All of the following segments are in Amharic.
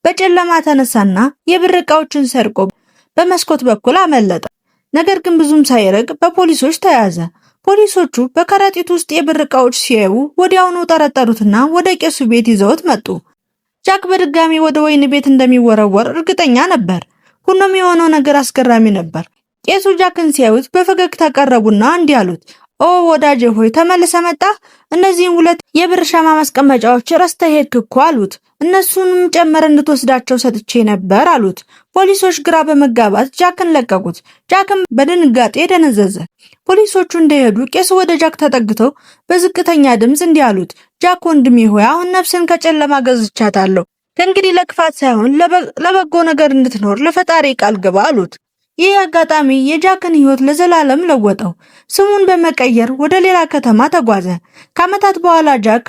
በጨለማ ተነሳና የብር ዕቃዎችን ሰርቆ በመስኮት በኩል አመለጠ። ነገር ግን ብዙም ሳይርቅ በፖሊሶች ተያዘ። ፖሊሶቹ በከረጢት ውስጥ የብር ዕቃዎች ሲያዩ ወዲያውኑ ጠረጠሩትና ወደ ቄሱ ቤት ይዘውት መጡ። ጃክ በድጋሚ ወደ ወህኒ ቤት እንደሚወረወር እርግጠኛ ነበር። ሆኖም የሆነው ነገር አስገራሚ ነበር። ቄሱ ጃክን ሲያዩት በፈገግታ ቀረቡና እንዲህ አሉት፣ "ኦ ወዳጄ ሆይ፣ ተመልሰህ መጣህ? እነዚህን ሁለት የብር ሻማ ማስቀመጫዎች ረስተህ ሄድክ እኮ" አሉት። "እነሱንም ጨምረህ እንድትወስዳቸው ሰጥቼ ነበር" አሉት። ፖሊሶች ግራ በመጋባት ጃክን ለቀቁት። ጃክም በድንጋጤ ደነዘዘ። ፖሊሶቹ እንደሄዱ ቄሱ ወደ ጃክ ተጠግተው በዝቅተኛ ድምፅ እንዲህ አሉት፣ "ጃክ ወንድሜ ሆይ፣ አሁን ነፍስህን ከጨለማ ገዝቻታለሁ። ከእንግዲህ ለክፋት ሳይሆን ለበጎ ነገር እንድትኖር ለፈጣሪ ቃል ግባ" አሉት። ይህ አጋጣሚ የጃክን ሕይወት ለዘላለም ለወጠው። ስሙን በመቀየር ወደ ሌላ ከተማ ተጓዘ። ከዓመታት በኋላ ጃክ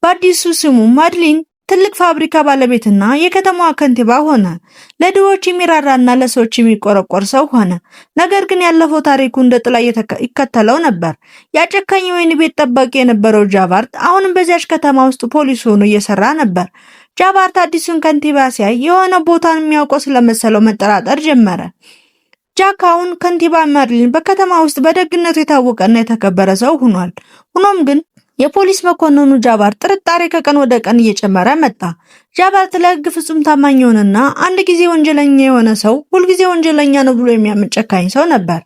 በአዲሱ ስሙ ማድሊን ትልቅ ፋብሪካ ባለቤትና የከተማዋ ከንቲባ ሆነ። ለድሆች የሚራራና ለሰዎች የሚቆረቆር ሰው ሆነ። ነገር ግን ያለፈው ታሪኩ እንደ ጥላ ይከተለው ነበር። ያ ጨካኝ የወህኒ ቤት ጠባቂ የነበረው ጃቫርት አሁንም በዚያች ከተማ ውስጥ ፖሊስ ሆኖ እየሰራ ነበር። ጃቫርት አዲሱን ከንቲባ ሲያይ የሆነ ቦታን የሚያውቀው ስለመሰለው መጠራጠር ጀመረ። ጃክ አሁን ከንቲባ መርሊን በከተማ ውስጥ በደግነቱ የታወቀና የተከበረ ሰው ሆኗል። ሆኖም ግን የፖሊስ መኮንኑ ጃቫርት ጥርጣሬ ከቀን ወደ ቀን እየጨመረ መጣ። ጃቫርት ለሕግ ፍጹም ታማኝ የሆነና አንድ ጊዜ ወንጀለኛ የሆነ ሰው ሁልጊዜ ወንጀለኛ ነው ብሎ የሚያምን ጨካኝ ሰው ነበር።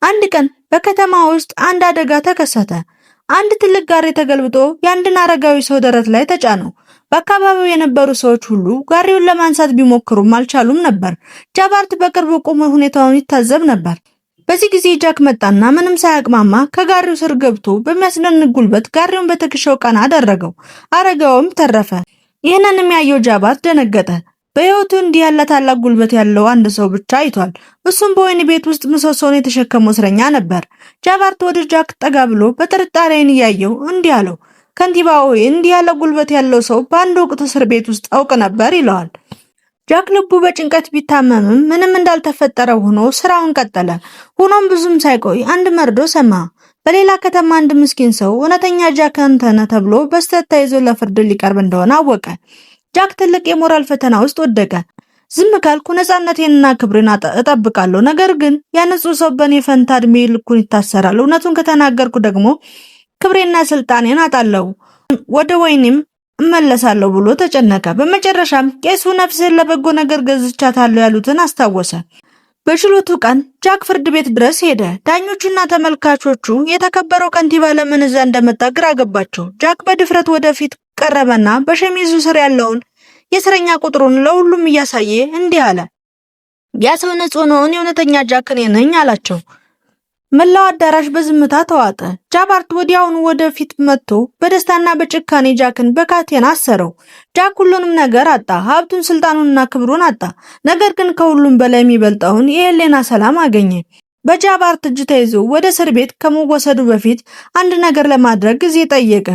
አንድ ቀን በከተማ ውስጥ አንድ አደጋ ተከሰተ። አንድ ትልቅ ጋሪ ተገልብጦ የአንድን አረጋዊ ሰው ደረት ላይ ተጫነው። በአካባቢው የነበሩ ሰዎች ሁሉ ጋሪውን ለማንሳት ቢሞክሩም አልቻሉም ነበር። ጃቫርት በቅርብ ቆሞ ሁኔታውን ይታዘብ ነበር። በዚህ ጊዜ ጃክ መጣና ምንም ሳያቅማማ ከጋሪው ስር ገብቶ በሚያስደንቅ ጉልበት ጋሪውን በትከሻው ቀና አደረገው። አረጋዊውም ተረፈ። ይህንን የሚያየው ጃቫርት ደነገጠ። በሕይወቱ እንዲህ ያለ ታላቅ ጉልበት ያለው አንድ ሰው ብቻ አይቷል። እሱም በወህኒ ቤት ውስጥ ምሰሶውን የተሸከመው እስረኛ ነበር። ጃቫርት ወደ ጃክ ጠጋ ብሎ በጥርጣሬ ዓይን እያየው እንዲህ አለው፣ "ከንቲባ ሆይ፣ እንዲህ ያለ ጉልበት ያለው ሰው በአንድ ወቅት እስር ቤት ውስጥ አውቅ ነበር" ይለዋል። ጃክ ልቡ በጭንቀት ቢታመምም ምንም እንዳልተፈጠረ ሆኖ ስራውን ቀጠለ። ሆኖም ብዙም ሳይቆይ አንድ መርዶ ሰማ። በሌላ ከተማ አንድ ምስኪን ሰው እውነተኛ ጃክ አንተ ነህ ተብሎ በስህተት ተይዞ ለፍርድ ሊቀርብ እንደሆነ አወቀ። ጃክ ትልቅ የሞራል ፈተና ውስጥ ወደቀ። "ዝም ካልኩ ነፃነቴንና ክብሬን እጠብቃለሁ። ነገር ግን ያ ንጹህ ሰው በእኔ ፈንታ እድሜ ልኩን ይታሰራል። እውነቱን ከተናገርኩ ደግሞ ክብሬና ስልጣኔን አጣለሁ፣ ወደ ወህኒም እመለሳለሁ" ብሎ ተጨነቀ። በመጨረሻም ቄሱ ነፍስህን ለበጎ ነገር ገዝቻታለሁ ያሉትን አስታወሰ። በችሎቱ ቀን ጃክ ፍርድ ቤት ድረስ ሄደ። ዳኞቹና ተመልካቾቹ የተከበረው ከንቲባ ለምን እዛ እንደመጣ ግራ ገባቸው። ጃክ በድፍረት ወደፊት ቀረበና በሸሚዙ ስር ያለውን የእስረኛ ቁጥሩን ለሁሉም እያሳየ እንዲህ አለ፣ "ያ ሰው ንጹህ ነው፣ እኔ እውነተኛ ጃክ እኔ ነኝ" አላቸው። መላው አዳራሽ በዝምታ ተዋጠ። ጃቫርት ወዲያውኑ ወደፊት መጥቶ በደስታና በጭካኔ ጃክን በካቴና አሰረው። ጃክ ሁሉንም ነገር አጣ። ሀብቱን፣ ስልጣኑንና ክብሩን አጣ። ነገር ግን ከሁሉም በላይ የሚበልጠውን የህሊና ሰላም አገኘ። በጃቫርት እጅ ተይዞ ወደ እስር ቤት ከመወሰዱ በፊት አንድ ነገር ለማድረግ ጊዜ ጠየቀ።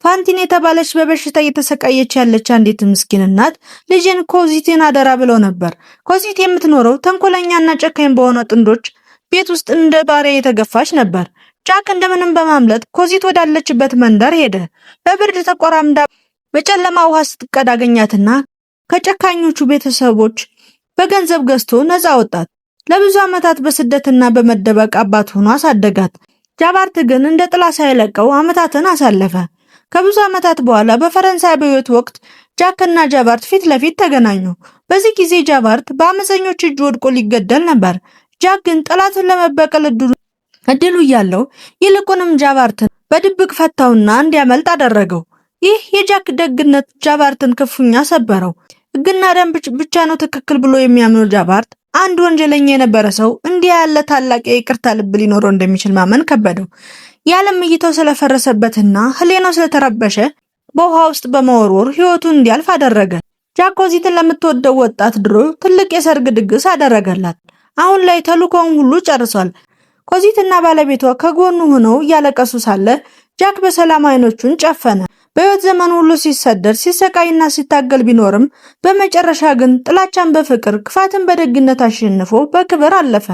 ፋንቲን የተባለች በበሽታ እየተሰቃየች ያለች አንዲት ምስኪን እናት ልጄን ኮዚቴን አደራ ብለው ነበር። ኮዚት የምትኖረው ተንኮለኛና ጨካኝ በሆነ ጥንዶች ቤት ውስጥ እንደ ባሪያ የተገፋች ነበር። ጃክ እንደምንም በማምለጥ ኮዚት ወዳለችበት መንደር ሄደ። በብርድ ተቆራምዳ በጨለማ ውሃ ስትቀዳ አገኛትና ከጨካኞቹ ቤተሰቦች በገንዘብ ገዝቶ ነፃ አወጣት። ለብዙ ዓመታት በስደትና በመደበቅ አባት ሆኖ አሳደጋት። ጃቫርት ግን እንደ ጥላ ሳይለቀው ዓመታትን አሳለፈ። ከብዙ ዓመታት በኋላ በፈረንሳይ አብዮት ወቅት ጃክ እና ጃቫርት ፊት ለፊት ተገናኙ። በዚህ ጊዜ ጃቫርት በአመፀኞች እጅ ወድቆ ሊገደል ነበር። ጃክ ግን ጠላቱን ለመበቀል እድሉ እያለው ይልቁንም ጃቫርትን በድብቅ ፈታውና እንዲያመልጥ አደረገው። ይህ የጃክ ደግነት ጃቫርትን ክፉኛ ሰበረው። ሕግና ደንብ ብቻ ነው ትክክል ብሎ የሚያምነው ጃቫርት አንድ ወንጀለኛ የነበረ ሰው እንዲህ ያለ ታላቅ የይቅርታ ልብ ሊኖረው እንደሚችል ማመን ከበደው። የዓለም እይታው ስለፈረሰበትና ሕሊናው ስለተረበሸ በውሃ ውስጥ በመወርወር ሕይወቱን እንዲያልፍ አደረገ። ጃክ ኮዚትን ለምትወደው ወጣት ድሮ ትልቅ የሰርግ ድግስ አደረገላት። አሁን ላይ ተልዕኮውን ሁሉ ጨርሷል። ኮዚትና ባለቤቷ ከጎኑ ሆነው እያለቀሱ ሳለ ጃክ በሰላም አይኖቹን ጨፈነ። በሕይወት ዘመኑ ሁሉ ሲሰደድ፣ ሲሰቃይና ሲታገል ቢኖርም በመጨረሻ ግን ጥላቻን በፍቅር፣ ክፋትን በደግነት አሸንፎ በክብር አለፈ።